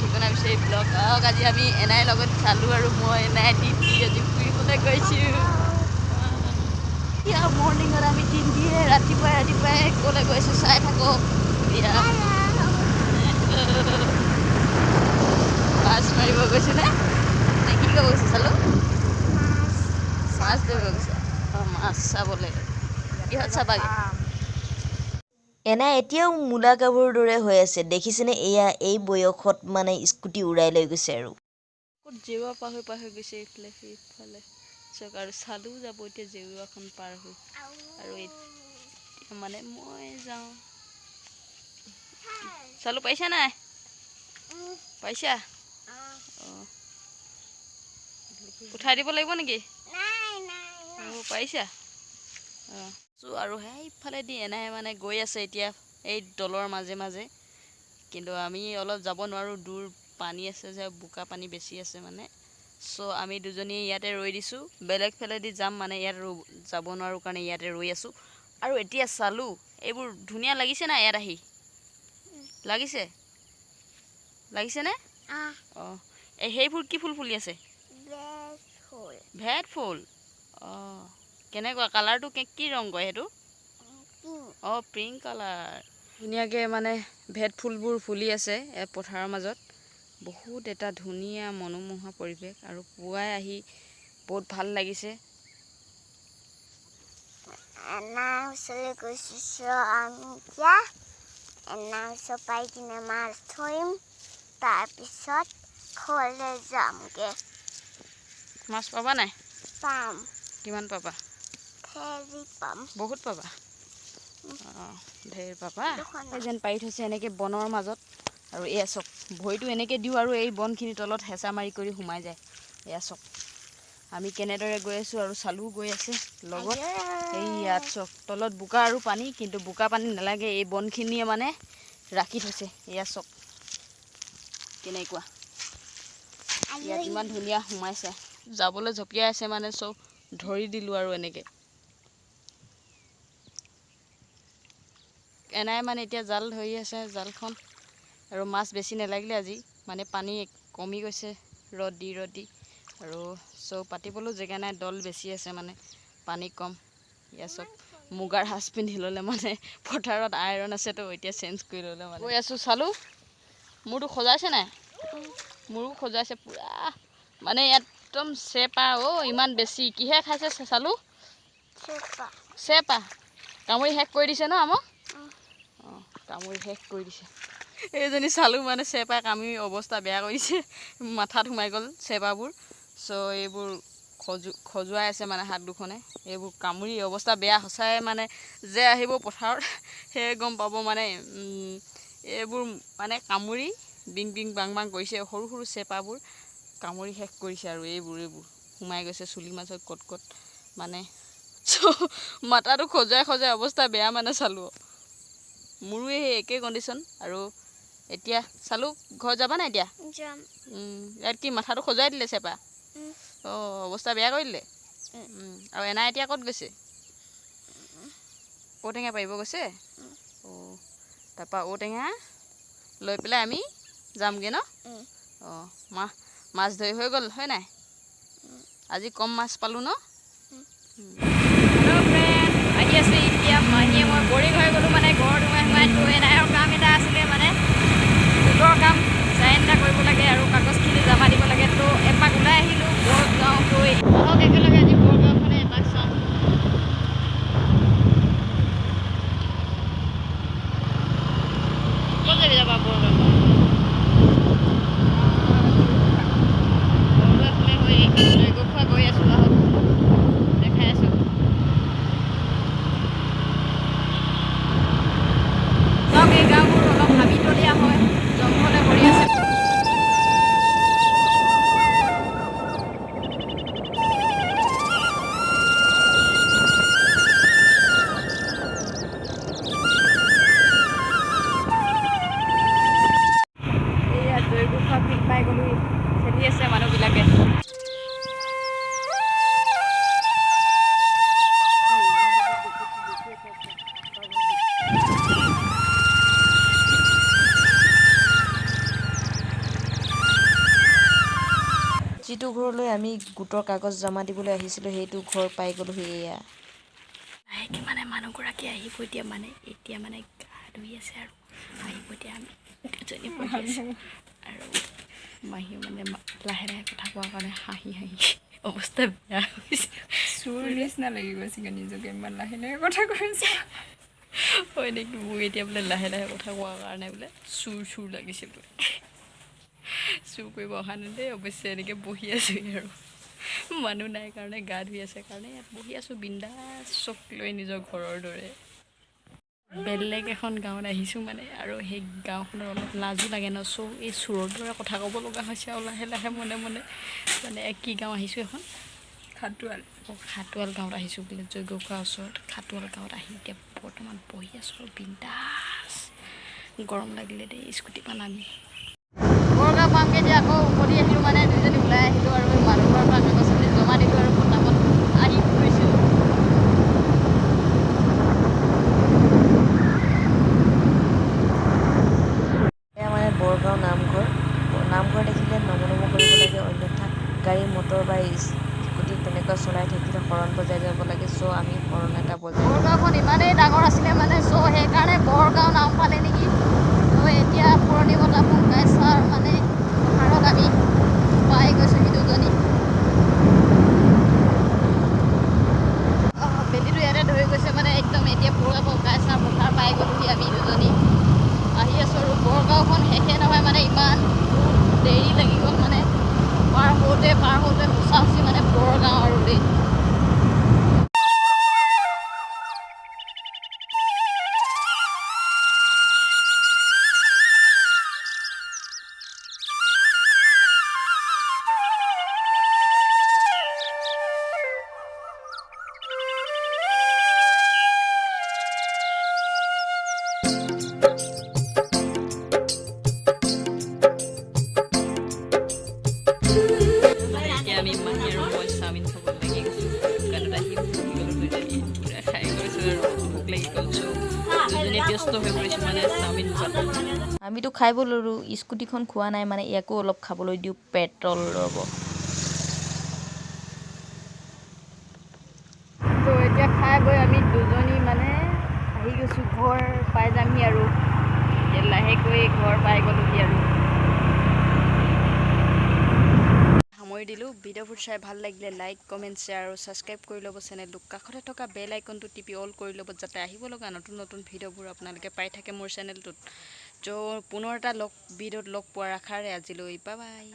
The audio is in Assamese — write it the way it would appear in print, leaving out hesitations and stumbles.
ঠিকনা বিচাৰি ব্লগ। আহক, আজি আমি এনাইৰ লগত চালোঁ আৰু মই এনাই তিতি আজি ফুৰিবলৈ গৈছোঁ। এতিয়া মৰ্ণিঙত আমি তিনিদিয়ে ৰাতিপুৱাই ৰাতিপুৱাই ক'লৈ গৈছোঁ চাই থাকক। এতিয়া মাছ মাৰিব গৈছোঁ নে নে কি ক'ব গৈছে চালোঁ? মাছ ধৰিব গৈছে। অঁ, মাছ চাবলৈ। কিহত চাবাগে? এনাই এতিয়াও মূলা গাভৰুৰ দৰে হৈ আছে, দেখিছেনে? এয়া এই বয়সত মানে স্কুটি উৰাই লৈ গৈছে আৰু ক'ত জেওৰা পাৰ হৈ পাৰ হৈ গৈছে এইফালে সেইফালে চাওক। আৰু চালো যাব এতিয়া জেওৰাখন পাৰ হৈ। আৰু এতিয়া মানে মই যাওঁ। চালো পাইছা নাই? পাইছা? অঁ, উঠাই দিব লাগিব নেকি? অঁ, পাৰিছা? অঁ। আৰু সেইফালেদি এনাই মানে গৈ আছে এতিয়া এই দলৰ মাজে মাজে, কিন্তু আমি অলপ যাব নোৱাৰোঁ, দূৰ পানী আছে যে, বোকা পানী বেছি আছে মানে। চ' আমি দুজনীয়ে ইয়াতে ৰৈ দিছোঁ, বেলেগ ফালেদি যাম মানে, ইয়াত যাব নোৱাৰোঁ কাৰণে ইয়াতে ৰৈ আছোঁ। আৰু এতিয়া চালোঁ এইবোৰ ধুনীয়া লাগিছে নাই ইয়াত আহি? লাগিছে? লাগিছেনে? অঁ, এই সেইবোৰ কি ফুল ফুলি আছে? ভেট ফুল। অঁ, কেনেকুৱা কালাৰটো? কি ৰং কয় সেইটো? অঁ, পিংক কালাৰ। ধুনীয়াকৈ মানে ভেট ফুলবোৰ ফুলি আছে এই পথাৰৰ মাজত। বহুত এটা ধুনীয়া মনোমোহা পৰিৱেশ আৰু পুৱাই আহি বহুত ভাল লাগিছে। এনাৰ ওচৰলৈ গৈছোঁ আমি এতিয়া। এনাৰ ওচৰ পাই কিনে মাছ ধৰিম, তাৰপিছত ঘৰলৈ যামগৈ। মাছ পাবা নাই? পাম। কিমান পাবা? ঢেৰ পাম। বহুত পাবা? অঁ, ঢেৰ পাবা। যেন পাৰি থৈছে এনেকৈ বনৰ মাজত। আৰু এয়া চাওক, ভৰিটো এনেকৈ দিওঁ আৰু এই বনখিনি তলত হেঁচা মাৰি কৰি সোমাই যায়। এয়া চাওক আমি কেনেদৰে গৈ আছোঁ আৰু চালুও গৈ আছে লগত। এই ইয়াত চাওক তলত বোকা আৰু পানী, কিন্তু বোকা পানী নালাগে, এই বনখিনিয়ে মানে ৰাখি থৈছে। এয়া চাওক কেনেকুৱা ইয়াত ইমান ধুনীয়া সোমাইছে, যাবলৈ জঁপিয়াই আছে মানে। চব ধৰি দিলোঁ আৰু এনেকৈ। এনাই মানে এতিয়া জাল ধৰি আছে জালখন। আৰু মাছ বেছি নালাগিলে আজি, মানে পানী কমি গৈছে ৰ'দ দি ৰ'দ দি। আৰু চব পাতিবলৈও জেগা নাই, দল বেছি আছে মানে পানী কম। ইয়াত চব মুগাৰ সাজ পিন্ধি ল'লে মানে, পথাৰত আইৰণ আছেতো, এতিয়া চেঞ্জ কৰি ল'লে মানে। গৈ আছোঁ। চালোঁ মোৰতো সজাইছে নাই? মোৰো সজাইছে পূৰা মানে ইয়াত একদম চেপা। অ' ইমান বেছি কিহে খাইছে চালোঁ? চেপা কামুৰি শেষ কৰি দিছে ন আমাক? অঁ, কামুৰি শেষ কৰি দিছে। এইজনী চালোঁ মানে চেপাই কামুৰি অৱস্থা বেয়া কৰি দিছে, মাথাত সোমাই গ'ল চেপাবোৰ। চ' এইবোৰ খজুৱাই আছে মানে হাত দুখনে, এইবোৰ কামুৰি অৱস্থা বেয়া সঁচাই মানে। যে আহিব পথাৰত সেয়ে গম পাব মানে। এইবোৰ মানে কামুৰি বিং বিং বাং বাং কৰিছে, সৰু সৰু চেপাবোৰ কামুৰি শেষ কৰিছে। আৰু এইবোৰ এইবোৰ সোমাই গৈছে চুলি মাজত ক'ত ক'ত মানে। মাথাটো খজুৱাই খজুৱাই অৱস্থা বেয়া মানে চালোঁ। মোৰো সেই একেই কণ্ডিশ্যন। আৰু এতিয়া চালোঁ ঘৰ যাবা নাই এতিয়া? যাম। ইয়াত কি মাথাটো খজুৱাই দিলে চেপা? অঁ, অৱস্থা বেয়া কৰি দিলে। আৰু এনাই এতিয়া ক'ত গৈছে? ঔটেঙা পাৰিব গৈছে। অঁ, তাৰপৰা ঔটেঙা লৈ পেলাই আমি যামগৈ ন? অঁ, মাছ ধৰি হৈ গ'ল হয় নাই? আজি কম মাছ পালোঁ ন? হেল্ল' ফ্ৰেণ্ড, আহি আছোঁ এতিয়া মাহীয়ে মই বৰিং হৈ গ'লোঁ মানে ঘৰত সোমাই সোমাই। তো এনাইৰ কাম এটা আছিলে মানে গোটৰ কাম, চাইন এটা কৰিব লাগে আৰু কাগজখিনি জমা দিব লাগে। তো এপাক ওলাই আহিলোঁ বৰগাঁও হৈ। আহক একেলগে আজি বৰগাঁওখনে এপাক চাওঁ। ক'ত যাবি যাবা বৰগাঁও? বৰদোৱাফালে হৈ জয়গোফা গৈ আছোঁ। আহক দেখাই আছোঁ। যিটো ঘৰলৈ আমি গোটৰ কাগজ জমা দিবলৈ আহিছিলোঁ সেইটো ঘৰ পাই গ'লোহি। এয়া লাহেকৈ মানে মানুহগৰাকী আহিব এতিয়া, মানে এতিয়া মানে গা ধুই আছে আৰু আহিব এতিয়া। আমি দুজনী বহি আছোঁ আৰু মাহীয়ে মানে লাহে লাহে কথা কোৱাৰ কাৰণে হাঁহি হাঁহি অৱস্থা বেয়া হৈছে। চোৰ নিচিনা লাগি গৈছেগৈ নিজকে, ইমান লাহে লাহে কথা কৈছে। হয় নেকি? মোক এতিয়া বোলে লাহে লাহে কথা কোৱাৰ কাৰণে বোলে চুৰ চুৰ লাগিছে বোলে। চুৰ কৰিব অহা নাই দেই অৱশ্যে, এনেকৈ বহি আছোঁহি আৰু মানুহ নাই কাৰণে, গা ধুই আছে কাৰণে ইয়াত বহি আছোঁ বিন্দাছ চক লৈ নিজৰ ঘৰৰ দৰে। বেলেগ এখন গাঁৱত আহিছোঁ মানে, আৰু সেই গাঁওখনত অলপ লাজো লাগে ন, চ' এই চোৰৰ দৰে কথা ক'ব লগা হৈছে আৰু লাহে লাহে মনে মনে। মানে কি গাঁও আহিছোঁ এখন? খাটোৱাল। অঁ, খাটোৱাল গাঁৱত আহিছোঁ বোলে, যজ্ঞ খোৱাৰ ওচৰত খাটোৱাল গাঁৱত আহি এতিয়া বৰ্তমান বহি আছোঁ আৰু বিন্দাছ। গৰম লাগিলে দেই স্কুটিৰ পৰা নামি। বৰগাঁও পামগৈ এতিয়া, আকৌ উভতি আহিলোঁ মানে দুইজনী ওলাই আহিলোঁ আৰু মানুহ ঘৰৰ পৰা কাগজ পাতি জমা দিলোঁ আৰু পটাপট আহি পৰিছোঁ। এয়া মানে বৰগাঁও নামঘৰ। নামঘৰ দেখিলে নমো নমো কৰিব লাগে, অন্যথা গাড়ী মটৰ বা স্কুটি তেনেকুৱা চলাই থাকিলে হৰণ বজাই যাব লাগে। চ' আমি হৰণ এটা বজাই। বৰগাঁওখন ইমানেই ডাঙৰ আছিলে মানে, চ' সেইকাৰণে বৰগাঁও নাম পালে নেকি। ত' এতিয়া পুৰণি বটা ফুংকাইচাৰ মানে পথাৰত আমি পাই গৈছোঁহি দুজনী। বেলিটো ইয়াতে ধৰি গৈছে মানে একদম। এতিয়া পুৰা ফুংকাইচাৰ পথাৰ পাই গ'লোহি আমি দুজনী, আহি আছোঁ আৰু। বৰগাঁওখন শেষে নহয় মানে, ইমান দেৰি লাগি গ'ল মানে পাৰ হওঁতে পাৰ হওঁতে সঁচা সঁচি মানে বৰগাঁও আৰু দেই। এতিয়া আমি মাহী আৰু মই চাওমিন খাব লাগি গৈছোঁ। দোকানত আহি বহি গ'লোঁ দুজনীয়ে, পূৰা খাই গৈছোঁ আৰু ভোক লাগি গ'ল। চ' দুজনীয়ে ব্যস্ত হৈ পৰিছোঁ মানে চাওমিন খোৱাত। আমিতো খাই ল'লোঁ, স্কুটিখন খোৱা নাই মানে, ইয়াকো অলপ খাবলৈ দিওঁ পেট্ৰল ৰ'ব। ত' এতিয়া খাই বৈ আমি দুজনী মানে আহি গৈছোঁ, ঘৰ পাই যামহি আৰু এতিয়া লাহেকৈ ঘৰ পাই গ'লোহি আৰু সামৰি দিলোঁ। ভিডিঅ'বোৰ চাই ভাল লাগিলে লাইক, কমেণ্ট, শ্বেয়াৰ আৰু ছাবস্ক্ৰাইব কৰি ল'ব চেনেলটো। কাষতে থকা বেল আইকনটো টিপি অল কৰি ল'ব, যাতে আহিব লগা নতুন নতুন ভিডিঅ'বোৰ আপোনালোকে পাই থাকে মোৰ চেনেলটোত। ত' পুনৰ এটা লগ ভিডিঅ'ত লগ পোৱাৰ আশাৰে আজিলৈ বাই বাই।